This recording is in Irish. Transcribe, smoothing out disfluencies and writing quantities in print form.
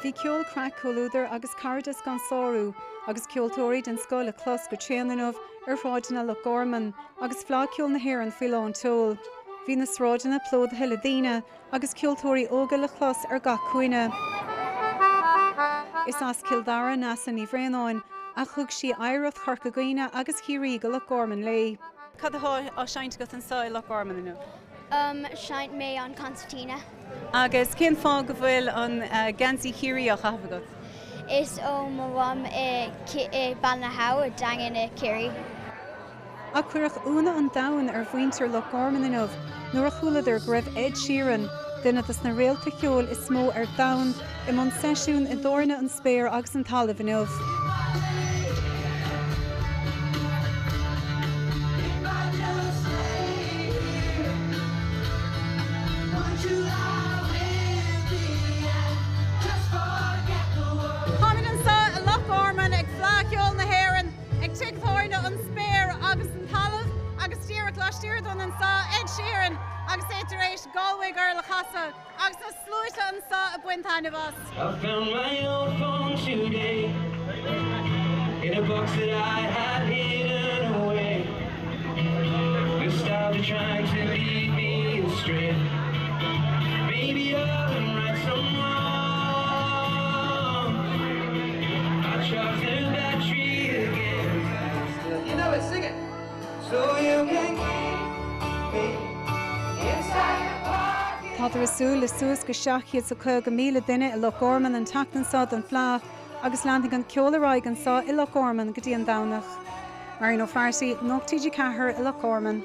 Bhí ceol, craic, comhluadar agus cairdeas gan sárú agus ceoltóirí den scoth le clos go tréan inniu ar shráideanna Loch Garman agus Fleadh Cheoil na hÉireann faoi lán tseoil. Bhí na sráideanna plódaithe le daoine agus ceoltóirí óga le clos ar gach cúinne. Is as Cill Dara Neasa Ní Bhraonáin ach thug sí oidhreacht Chorca Dhuibhne agus Chiarraí go Loch Garman léi. Cad atá á seinnt agat anseo i Loch Garman inniu? Sheinn mé an concertina. Agus cén fáth go bhfuil an geansaí Chiarraí á chaitheamh agat? Is ó mo mham i Baile na hAbha, Daingean i Ciarraí. Ach cuireadh ionadh an domhain ar mhuintir Loch Garman inniu nuair a chualadar go raibh Ed Sheeran, duine dos na réalta ceoil is mó ar domhan, i mbun seisiún i dtábhairne An Spéir agus an Talamh inniu. Táimid anseo i Loch Garman ag Fleadh Cheoil na hÉireann ag tigh tábhairne An Spéir agus an Talamh agus díreach laistiar dúinn anseo Ed Sheeran agus é tar éis Galway Girl a chasadh agus na sluaite anseo ag baint taitneamh as. I found my old phone today In a box that I had hidden away Nostalgia trying to lead me astray Maybe I can right some wrong I charged the battery again You know it, sing it! So you can keep me inside your pocket Táthar ag súil le suas go 750,000 duine i Loch Garman an tseachtain seo don Fleadh agus leanfaidh an ceol ar aghaidh anseo i Loch Garman go dtí an Domhnach. Marion O'Flaherty, Nuacht TG4 i Loch Garman.